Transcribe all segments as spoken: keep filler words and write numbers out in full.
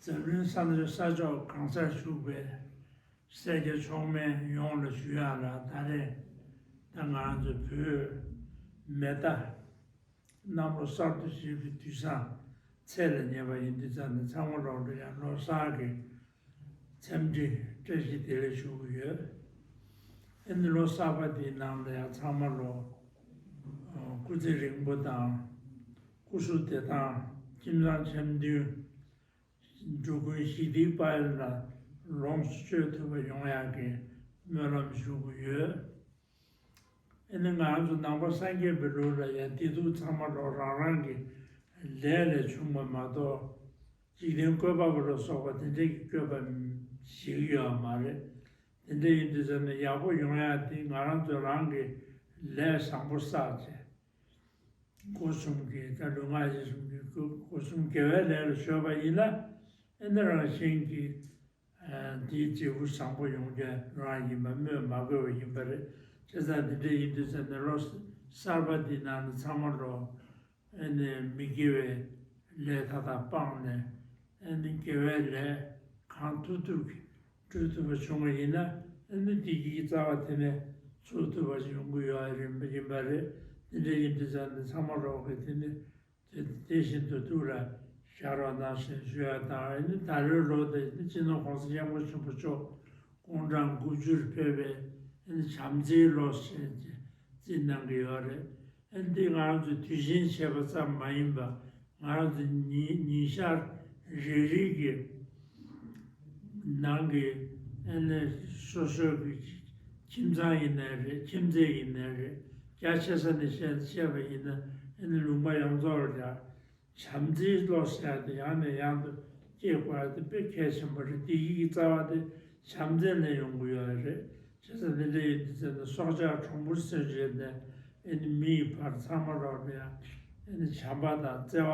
འཛམ་གླིང་ས་མཐོའི་ས་ཕྱོགས་གང་སར་བཞུགས་པའི་སེར་སྐྱ་མཆོག་དམན་ཡོངས་ལ་ཞུ་ཡག་ལ། ད་རེས་ད་ང་རང་ཚོ་བོད་མེ་རྟ་གནམ་ལོ་གསར་དུ་བཞད་པའི་དུས་བཟང་ཚེས་ལ་ཉེ་བ་ཡིན་དུས་ཙམ་ནས། ཚང་མ་ལོག་འགྲོ་ཡག་ལོ་གསར་གྱི་འཚམས་འདྲི་བཀྲ་ཤིས་བདེ་ལེགས་ཞུ་གི་ཡོད། ཨ་ནི་ལོ་གསར་པ་འདིའི་ནང་ལ་ཡང་ཚང་མ་ལོ་སྐུ་ཚེ་རིང་པོ་དང་། སྐུ་གཟུགས་བདེ་ཐང་། ཁྱིམ་ཚང་འཆམ་མཐུན། འགྲོ་ཀུན་ཞི་བདེའི་དཔལ་ལ་ལོངས་སུ་སྤྱོད་ཐུབ་པ་ཡོང་ཡག་གི་སྨོན་ལམ་ཞུ་གི་ཡོད། ཨ་ནི་ང་རང་ཚོ་ནང་པ་སངས་རྒྱས་པའི་ལུགས་ལ་ཡང་བདེ་སྡུག་ཚང་མ་ལོ་རང་རང་གི་ལས་ལས་བྱུང་བ་མ་གཏོགས། འཇིག་རྟེན་བཀོད་པ་པོ་ལ་སོགས་པ་དེ་འདྲ་གི་བཀོད་པ་ཞིག་ཡོད་མ་རེད། དེ་འདྲ་ཡིན་དུས་ཙམ་ནས་ཡག་པོ་ཡོང་ཡག་དེ་ང་རང་ཚོ་རང་གི་ལས་བཟང་པོ་བསགས་བྱས། སྒོ་གསུམ་གྱི་ད་ལུས་ངག་ཡིད་གསུམ་གྱི་སྒོ་སྒོ་གསུམ་དགེ་བའི་ལས་ལ་གཞོལ་བ་ཡིན་ན། ཨ་ནི་རང་བཞིན་གྱིས་ཨ་དེའི་འབྲས་བུ་བཟང་པོ་ཡོང་རྒྱུ་རང་ཡིན་པ་སྨོས་མ་དགོས་པ་ཡིན་པ་རེད། བྱས་ཙང་དེ་འདྲ་ཡིན་དུས་ཙམ་ནས་ལོ་གསར་པ་འདི་ནང་ནས་ཚང་མ་ལོ་ཨ་ནི་མི་དགེ་བའི་ལས་མཐའ་དག་སྤངས་ནས། ཨ་ནི་དགེ་བའི་ལས་གང་ཐུབ་ཐུབ་ཀྱིས་སྒྲུབ་ཐུབ་པ་བྱུང་བ་ཡིན་ན། ཨ་ནི་བདེ་སྐྱིད་ཀྱི་རྩ་བ་དེ་ནས་ཚུགས་ཐུབ་པ་ཡོང་གི་ཡོད་རེད་ཡིན་པ་རེད། དེ་འདྲ་ཡིན་དུས་ཙམ་ནས་ཚང་མ་ལོག་གིས་དེ་ནི་དེ་དེ་བཞིན་དུ་ཐུགས་ལ་བཞག་རོགས་གནང་ཞེས་ཞུ་ཡག་དང་། ཨ་ནི་ད་ལོའི་ལོ་དེ་ནི་སྤྱི་ནོར་༸གོང་ས་༸སྐྱབས་མགོན་ཆེན་པོ་མཆོག་དགུང་གྲངས་དགུ་བཅུར་ཕེབས་པའི་ཨ་ནི་བྱམས་བརྩེའི་ལོ་ཞེས་བརྩི་གནང་གི་ཡོད་རེད། ཨ་ནི་འདི་ང་རང་ཚོའི་དུས་ཆེན་བྱེད་པ་ཙམ་མ་ཡིན་པ། ང་རང་ཚོ་ཉིན་ཉིན་ཞག་རེ་རེ་གི་ནང་གི་ཨ་ནི་སོ་སོའི་གི་ཁྱིམ་ཚང་ཡིན་ནའི་རེད། ཁྱིམ་མཚེས་ཡིན་ནའི་རེད། རྒྱ་ཆེ་ས་ནས་བཤད་བཤད་པ་ཡིན་ན། ཨ་ནི་ལུང་པ་ཡོངས་རྫོགས་ལ་ཡང་བྱམས་བརྩེའི་བློ་ཟེར་ཡག་དེ་ཡང་ནས་ཡང་དུ་སྐྱེ་དགོས་ཡག་དེ་དཔེ་གལ་ཆེན་པོ་རེད། བདེ་སྐྱིད་ཀྱི་རྩ་བ་དེ་བྱམས་བརྩེ་ནས་ཡོང་གི་ཡོད་རེད། བྱས་ཙང་འདི་འདྲ་ཡིན་དུས་ཙམ་ནས་སྲོག་ཆགས་གྲོག་སྦུར་ཟེར་བྱས་ནས། ཨ་ནི་མི་ཡི་བར་ཚང་མ་ལོག་ལ་ཡང་ཨ་ནི་བྱམས་པ་དང་བརྩེ་བ་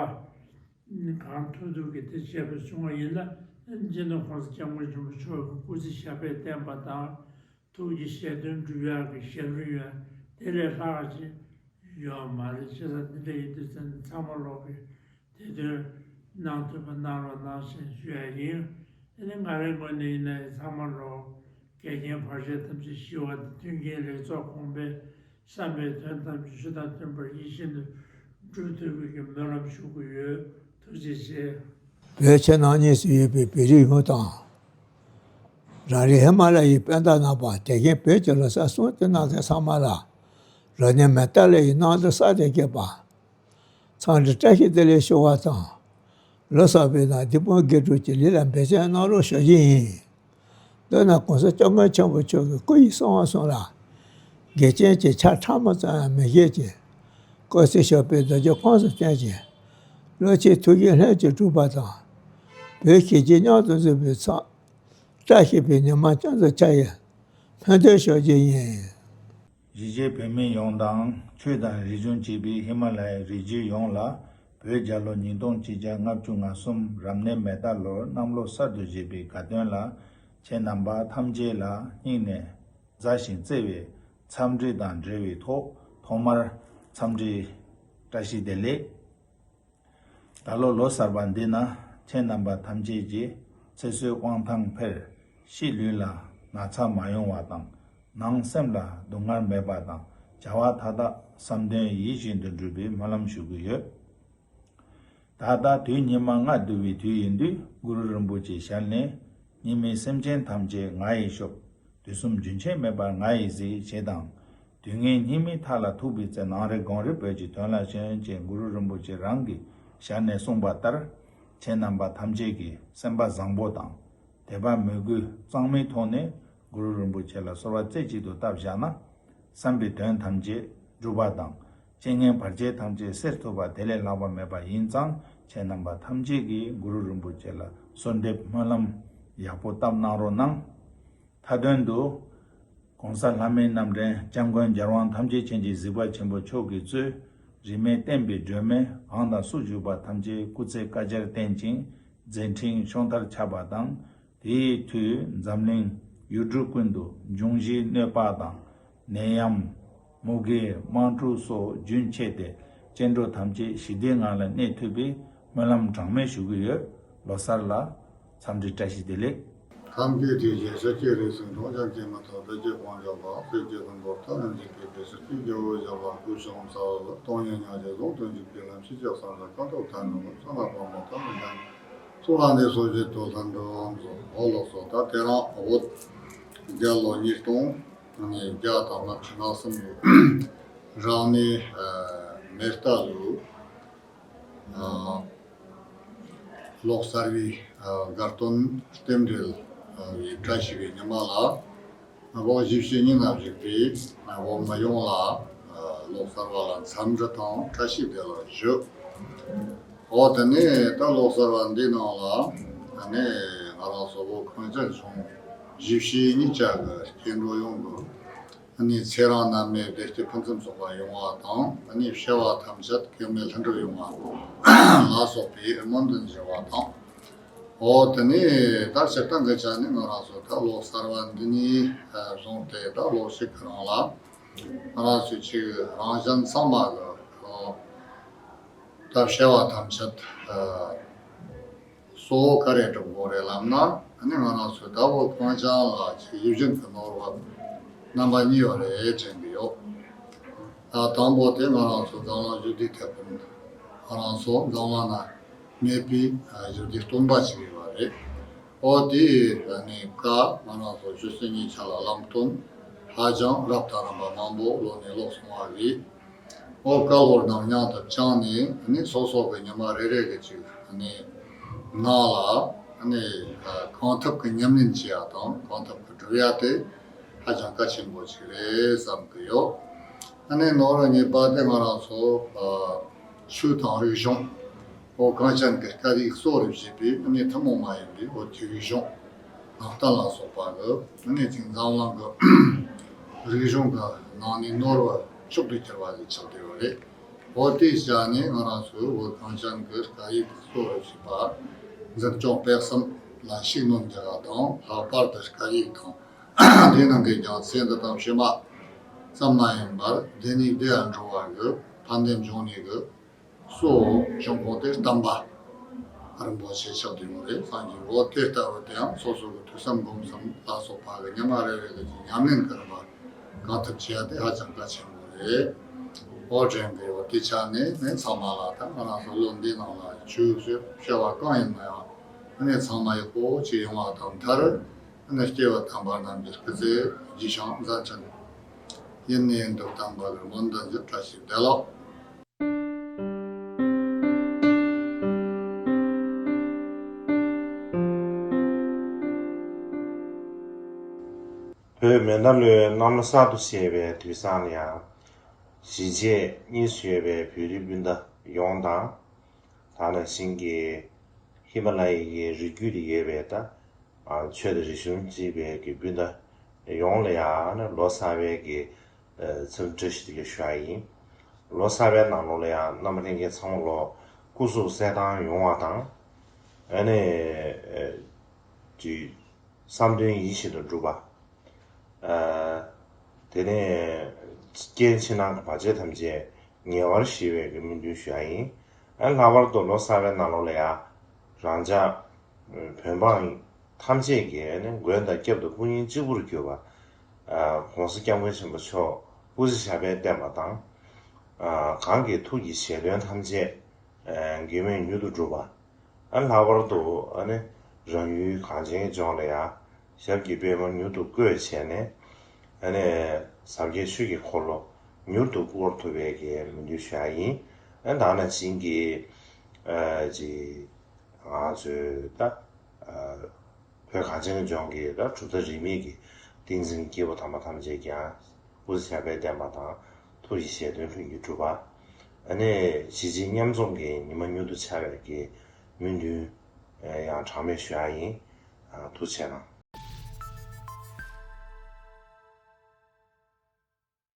གང་ཐུབ་ཐུབ་ཀྱིས་དེ་བྱེད་པ་བྱུང་བ་ཡིན་ན། ཨ་ནི་སྤྱི་ནོར་༸གོང་ས་༸སྐྱབས་མགོན་ཆེན་པོ་མཆོག་གི་སྐུ་ཚེ་ཞབས་པད་བརྟན་པ་དང་། ཐུགས་ཀྱི་བཞེད་དོན་འགྲུབ་ཡག་གི་ཞབས་རིམ་ཡང་དེ་ལས་ལྷག་ཅིག་ཡོད་མ་རེད། བྱས་ཙང་འདི་འདྲ་ཡིན་དུས་ཙམ་ནས་ཚང་མ་ལོག་གིས་དེ་དོན་གནང་ཐུབ་པ་གནང་རོགས་གནང་ཞེས་ཞུ་ཡག་ཡིན། ཨ་ནི་ང་རའི་ངོས་ནས་ཡིན་ན་ཡང་ཚང་མ་ལོག་འགལ་རྐྱེན་བར་ཆད་ཐམས་ཅད་ཞི་བ་དང་། མཐུན་རྐྱེན་ལེགས་ཚོགས་གོང་འཕེལ། བསམ་པའི་དོན་ཐམས་ཅད་ཆོས་དང་མཐུན་པར་ཡིད་བཞིན་དུ་འགྲུབ་ཐུབ་པའི་གི་སྨོན་ལམ་ཞུ་གི་ཡོད། ཐུགས་རྗེ་ཆེ། བོད་ཕྱི་ནང་གཉིས་སུ་ཡོད་པའི་བོད་རིགས་ཡོངས་དང་། རང་རེ་ཧི་མ་ལ་ཡའི་སྤུན་ཟླ་རྣམ་པ། དེ་རིང་བོད་ཀྱི་ལོ་གསར་སྲུང་བརྩི་གནང་མཁན་ཚང་མ་ལ། རབ་གནས་མེ་རྟ་ལགས་ཀྱི་གནང་དོན་གསར་དུ་བསྐྱེད་པ། འཚམས་འདྲི་བཀྲ་ཤིས་བདེ་ལེགས་ཞུ་བ་དང་། ལོ་གསར་པའི་ནང་བདེ་སྤུན་དགེ་ཕྲུག་གི་ལས་ལ་འབད་བརྩོན་གནང་རོགས་ཞུ་རྒྱུ་ཡིན། མདོར་ན་༸གོང་ས་༸སྐྱབས་མགོན་ཆེན་པོ་མཆོག་གི་སྐུ་ཡི་གསང་བ་གསུམ་ལ། འགལ་རྐྱེན་གྱི་ཆ་ཕྲ་མོ་ཙམ་ཡང་མི་བཞེས་ཀྱི། སྐུ་ཚེ་ཞབས་པད་རྡོ་རྗེ་ཁོངས་སུ་བརྟན་ཅིང་། བློ་ཆེས་ཐུགས་ཀྱི་ལྷུན་གྱིས་གྲུབ་པ་དང་། བོད་གཞིས་བྱེས་མཉམ་དུ་འཛོམས་པའི་མཚམས། བཀྲ་ཤིས་པའི་ཉི་མ་ཁྱེད་ཚོ་ཆ་ཡི་སྨོན་འདུན་ཞུ་རྒྱུ་ཡིན། གཞིས་བྱེས་བོད་མི་ཡོངས་དང་། ཆོས་དང་རིག་གཞུང་གཅིག་པའི་ཧི་མ་ལ་ཡའི་རི་རྒྱུད་ཡོངས་ལ། བོད་རྒྱལ་ལོ་ཉིས་སྟོང་གཅིག་བརྒྱ་ལྔ་བཅུ་ང་གསུམ་རབ་གནས་མེ་རྟ་ལོར་གནམ་ལོ་གསར་དུ་བཞད་པའི་དགའ་སྟོན་ལ། ཁྱེད་རྣམ་པ་ཐམས་ཅད་ལ་སྙིང་ནས་མཛའ་ཞིང་བརྩེ་བའི་འཚམས་འདྲི་དང་འབྲེལ་བའི་ཐོག་ཐོག་མར་འཚམས་འདྲི་བཀྲ་ཤིས་བདེ་ལེགས། ད་ལོ་ལོ་གསར་པ་འདི་ན་ཁྱེད་རྣམ་པ་ཐམས་ཅད་ཀྱི་ཚེ་བསོད་དབང་ཐང་འཕེལ། ཕྱི་ལུས་ལ་ན་ཚ་མ་ཡོང་བ་དང་། ནང་སེམས་ལ་སྡུག་བསྔལ་མེད་པ་དང་། བྱ་བ་མཐའ་དག་བསམ་དོན་ཡིད་བཞིན་དུ་འགྲུབ་པའི་སྨོན་ལམ་ཞུ་གི་ཡོད། ད་ལྟ་དུས་སྙིགས་མ་ལྔ་བསྡུ་བའི་དུས་ཡིན་དུས། གུ་རུ་རིན་པོ་ཆེའི་ཞལ་ནས། སྙིགས་མའི་སེམས་ཅན་ཐམས་ཅད་ང་ཡིས་སྐྱོབ། དུས་གསུམ་རྒྱུན་ཆད་མེད་པར་ང་ཡིས་གཟིགས། ཞེས་དང་། དུས་ངན་སྙིགས་མའི་མཐའ་ལ་ཐུག་པའི་ཚེ། ནམ་རེ་གང་རེ་བོད་ཀྱི་དོན་ལ་བྱོན། ཅེས་གུ་རུ་རིན་པོ་ཆེ་རང་གི་ཞལ་ནས་གསུངས་པ་ལྟར། ཁྱེད་རྣམ་པ་ཐམས་ཅད་ཀྱིས་སེམས་པ་བཟང་པོ་དང་། དད་པ་མོས་གུས་གཙང་མའི་ཐོག་ནས་གུ་རུ་རིན་པོ་ཆེ་ལ་གསོལ་བ་རྩེ་གཅིག་ཏུ་བཏབ་བཞག་ན། བསམ་པའི་དོན་ཐམས་ཅད་འགྲུབ་པ་དང་། རྐྱེན་ངན་བར་ཆད་ཐམས་ཅད་སེལ་ཐུབ་པ་དེ་ལས་ལྷག་པ་མེད་པ་ཡིན་ཙང་། ཁྱེད་རྣམ་པ་ཐམས་ཅད་ཀྱིས་གུ་རུ་རིན་པོ་ཆེ་ལ་གསོལ་འདེབས་སྨོན་ལམ་ཡག་པོ་བཏབ་གནང་རོགས་གནང་། མཐའ་དོན་དུ། ༸གོང་ས་ལྷ་མིའི་རྣམ་འདྲེན་༸སྐྱབས་མགོན་རྒྱལ་དབང་ཐམས་ཅད་མཁྱེན་ཅིང་གཟིགས་པ་ཆེན་པོ་མཆོག་གིས་གཙོས། རིས་མེད་བསྟན་པའི་སྒྲོན་མེ་གང་དང་སུ་བཞུགས་པ་ཐམས་ཅད་སྐུ་ཚེ་བསྐལ་བརྒྱར་བརྟན་ཅིང་མཛད་འཕྲིན་ཕྱོགས་མཐར་ཁྱབ་པ་དང་། དེའི་མཐུས་འཛམ་གླིང་ཡུལ་གྲུ་ཀུན་ཏུ་འབྱུང་བཞིའི་གནོད་པ་དང་། ནད་ཡམས། མུ་གེ། དམག་འཁྲུག་སོགས་རྒྱུན་ཆད་དེ། སྐྱེ་འགྲོ་ཐམས་ཅད་ཞི་བདེའི་ངང་ལ་གནས་ཐུབ་པའི་སྨོན་ལམ་གྲངས་མེད་ཞུ་གི་ཡོད། ལོ་གསར་ལ། འཚམས་འདྲི་བཀྲ་ཤིས་བདེ་ལེགས། ཐབས་མཁས་ཐུགས་རྗེས་ཤཱཀྱའི་རིགས་སུ་འཁྲུངས། ཞབས་ཀྱིས་མི་ཐུབ་བདུད་ཀྱི་དཔུང་འཇོམས་པ། གསེར་གྱི་ཕུང་པོ་ལྟར་འཇིགས་པའི་དུས་སུ། སྐྱེས་ཀྱི་འོད་ཞགས་ལ་གུས་ཕྱག་འཚལ་ལོ། སྟོང་ཉིད་སྙིང་རྗེ་ཟུང་དུ་འཇུག་པའི་ལམ། ཤེས་བྱ་བསམ་གཏན་ཀུན་ཐོབ་ཐར་འགྲོ་ལ། བསོད་ནམས་དཔག་མེད་ཐོབ་ནས་ཀྱང་། ཚོགས་ལ་འདི་སོགས་བཞེད་དོ་ལྷུན་གྲུབ་ཟེར། འོ་ལགས་སོ། ད་དེ་རིང་བོད་རྒྱལ་ལོ་ཉིས་སྟོང་བརྒྱ་དང་ལྔ་བཅུ་ང་གསུམ་ལོའི་རབ་གནས་མེ་རྟ་ལོའི་ལོ་གསར་བའི་དགའ་སྟོན་རྟེན་འབྲེལ་བའི་བཀྲ་ཤིས་པའི་ཉི་མ་ལ། བོད་གཞིས་བྱེས་གཉིས་ན་བཞུགས་པའི་བོད་མི་ཡོངས་ལ་ལོ་གསར་བ་ལ་འཚམས་འདྲི་དང་བཀྲ་ཤིས་བདེ་ལེགས་ཞུ། འོ་དེ་ནས་ད་ལོ་གསར་བ་འདིའི་ནང་ལ་ནས་ང་རང་ཚོ་བོད་གངས་ཅན་ལྗོངས་གཞིས་བྱེས་གཉིས་ཆ་གི་སྐྱེ་འགྲོ་ཡོངས་ཀྱི་ནས་ཚེ་རིང་ནད་མེད་བདེ་སྐྱིད་ཕུན་སུམ་ཚོགས་པ་ཡོང་བ་དང་། ནས་སྐྱེ་བ་ཐམས་ཅད་གེགས་མེད་ལྷུན་གྲུབ་ཡོང་བ་ལ་སོགས་པའི་སྨོན་འདུན་ཞུ་བ་དང་། འོ་དེ་ནས་ད་སྤྱིར་བཏང་གི་ཆ་ནས་ང་རང་ཚོ་ད་ལོ་གསར་བ་འདི་ནས་བཟུང་སྟེ་ད་ལོ་གཅིག་གི་རིང་ལ་ང་རང་ཚོའི་ཆེད་རང་གཞན་ཚང་མ་གི་ད་སྐྱེ་བ་ཐམས་ཅད་གཙོ་བོ་ག་རེ་སྒྲུབ་དགོས་རེད་ལབ་ན། ཨ་ནི་ང་རང་ཚོའི་ཟླ་བོ་གངས་ཅན་ལ་ཅིག་ཡིད་བཞིན་གྱི་ནོར་བུ་རྣམ་པ་གཉིས་ཡོད་རེད་དྲན་གྱི་ཡོད། ད་དང་པོ་དེ་ང་རང་ཚོ་འཛམ་གླིང་བཞི་བདེའི་དེད་དཔོན། ང་རང་ཚོ་འཛམ་གླིང་ན་མེད་པའི་ཞི་བདེའི་སྟོན་པ་ཞིག་ཡིན་པ་རེད། འོ་དེའི་ནས་བཀའ་ང་རང་ཚོ་ཆོས་སྲིད་གཉིས་ཆ་ལ་བླང་དོན་ཧ་ཅང་རབ་དང་རིམ་པ་མང་པོ་ལོ་ནས་ལོ་སོང་བ་རེད། འོ་བཀའ་སློབ་རྣམས་མཉམ་དུ་བཅངས་ནས་ནི་སོ་སོ་གི་ཉི་མ་རེ་རེ་གི་ཅིག་ནི་ནང་ལ་ནི་གང་ཐུབ་ཀྱི་ཉམས་ལེན་བྱེད་ཡ་དང་གང་ཐུབ་ཀྱི་སྒྲུབ་ཡ་དེ་ཧ་ཅང་གལ་ཆེན་པོ་ཅིག་རེད་བསམ་གི་ཡོད། ཨ་ནི་ནོར་བུ་གཉིས་པ་དེ་ང་རང་ཚོ་ཆོས་དང་རིག་གཞུང་། འོ་གངས་ཅན་གྱི་སྐད་ཡིག་གཙོ་བོར་བྱས་པའི་ཨ་ནི་ཐུན་མོང་མ་ཡིན་པའི་འོ་དེ་རིག་གཞུང་ནང་བསྟན་ལ་སོགས་པ་གི་ཨ་ནི་ཅིག་འཛམ་གླིང་གི་རིག་གཞུང་གི་ནང་ནས་ནོར་བུ་མཆོག་ཏུ་གྱུར་པ་ཞིག་ཆགས་བསྡད་ཡོད་རེད། འོ་དེའི་ཆ་ནས་ང་རང་ཚོས་འོ་གངས་ཅན་གྱི་སྐད་ཡིག་གཙོ་བོར་བྱས་པ་འཛིན་སྐྱོང་སྤེལ་གསུམ་ལ་ཤུགས་སྣོན་རྒྱག་པ་དང་། ལྷག་པར་དུ་སྐད་ཡིག་དང་དེ་ནང་གི་རྒྱང་ཚད་འདི་དང་ཕྱི་མ་ཙམ་མ་ཡིན་པར་འདི་ནས་འདིར་འགྲོ་བ་གི་ཕན་བདེ་འབྱུང་ནུས་ཀྱི་གཙོ་བོ་འབྱུང་ཁུངས་དེ་བསྟན་པ་རིན་པོ་ཆེ་ཆགས་བསྡད་ཡོད་རེད། སངས་རྒྱས་འོ་དེ་ལྟ་བུ་དེའང་སོ་སོ་གི་ཐོས་བསམ་སྒོམ་གསུམ་ལ་སོགས་པ་གི་ཉི་མ་རེ་རེ་ལ་ཅིག་ཉམས་ལེན་གྱི་རིམ་པ་གང་ཐུབ་བྱེད་ཡ་དེ་ཧ་ཅང་གལ་ཆེན་པོ་རེད། འོ་དྲན་གི་ཡོད། དེ་ཆ་ནས་ནི་ཚང་མ་ལ་ད་ང་རང་ཚོ་ལོ་འདིའི་ནང་ལ་ཆོས་ཞུ་བྱ་བ་གང་ཡིན་ན་ཡང་ནི་ཚང་མ་ཡག་པོ་ཅིག་ཡོང་བ་དང་མཐར་ནི་སྐྱེས་བུ་དམ་པ་རྣམས་ཀྱི་སྐུ་ཚེ་རྒྱས་ཤིང་མཛད་འཕྲིན་ཡུན་ནས་ཡུན་དུ་བརྟན་པ་གི་སྨོན་འདུན་ཞུ། བཀྲ་ཤིས་བདེ་ལེགས། བོད་མེ་མདའ་ལོའི་གནམ་ལོ་གསར་དུ་བཞད་པའི་དུས་བཟང་ལ་ཡང་། གཞིས་བྱེས་གཉིས་སུ་ཡོད་པའི་བོད་རིགས་སྤུན་ཟླ་ཡོངས་དང་། ད་ནང་བཞིན་གྱི་ཧི་མ་ལ་ཡའི་རི་རྒྱུད་དུ་ཡོད་པའི་ད་ཆོས་དང་རིག་གཞུང་གཅིག་པའི་གི་སྤུན་ཟླ་ཡོངས་ལ་ཡང་ལོ་གསར་པའི་གི་འཚམས་འདྲི་བཀྲ་ཤིས་བདེ་ལེགས་ཞུ་ཡ་ཡིན། ལོ་གསར་པའི་ནང་ལོགས་ལ་ཡང་རྣམ་པ་ལྷན་རྒྱས་ཚང་མ་ལོ་སྐུ་གཟུགས་གསལ་ཐང་ཡོང་བ་དང་། ཨ་ནི་ཅིག་བསམ་དོན་ཡིད་བཞིན་དུ་འགྲུབ་པ། ཨ། དེ་ནས་རྐྱེན་ཕྱི་ནང་གི་བར་ཆད་ཐམས་ཅད་ཉེ་བར་ཞི་བའི་གི་སྨོན་འདུན་ཞུ་ཡ་ཡིན། ཨ། ལྷག་པར་དུ་ལོ་གསར་པའི་ནང་ལོགས་ལ་ཡང་རང་ཅག་བོད་འབངས་ཐམས་ཅད་ཀྱིས་ནི་མགོན་དང་སྐྱབས་དང་སྐུ་གཉིས་གཅིག་པུར་གྱུར་པ། ཨ། ༸གོང་ས་༸སྐྱབས་མགོན་ཆེན་པོ་མཆོག་སྐུ་ཚེ་ཞབས་པད་བརྟན་པ་དང་། ཨ། གང་གི་ཐུགས་ཀྱི་བཞེད་དོན་ཐམས་ཅད་ཨ། འགྱུར་མེད་མྱུར་དུ་འགྲུབ་པ། ཨ། ལྷག་པར་དུ་ཨ་ནི་རང་ཡུལ་གངས་ཅན་ལྗོངས་ལ་ཡང་ཞབས་ཀྱི་པད་མོ་མྱུར་དུ་བཀོད་བྱས་ནས། ཨ་ནི་ཟབ་རྒྱས་ཆོས་ཀྱི་འཁོར་ལོ་མྱུར་དུ་བསྐོར་ཐུབ་པའི་གི་སྨོན་འདུན་ཞུ་ཡ་ཡིན། ཨ། ད་ནང་བཞིན་གྱི་ཨ་ཅིག་ང་ཚོའི་ད་ཨ་བོད་གངས་ཅན་ལྗོངས་ཀྱི་ད་གྲུབ་མཐའ་རིས་མེད་ཀྱི་བསྟན་འཛིན་སྐྱེས་བུ་དམ་པ་ཐམས་ཅད་ཀྱང་སྐུ་ཚེ་ཞབས་པད་བརྟན་པ་དང་ཐུགས་ཀྱི་བཞེད་དོན་ལྷུན་གྱིས་གྲུབ་པ། ཨ་ནི་གཞིས་བྱེས་མཉམ་འཛོམས་ཀྱི་ཉི་མ་མྱུར་དུ་འཆར་བའི་གི་སྨོན་འདུན་ཡང་གྲངས་མེད་ཞུ་ཡ་ཡིན། ཐུགས་རྗེ་གནང་།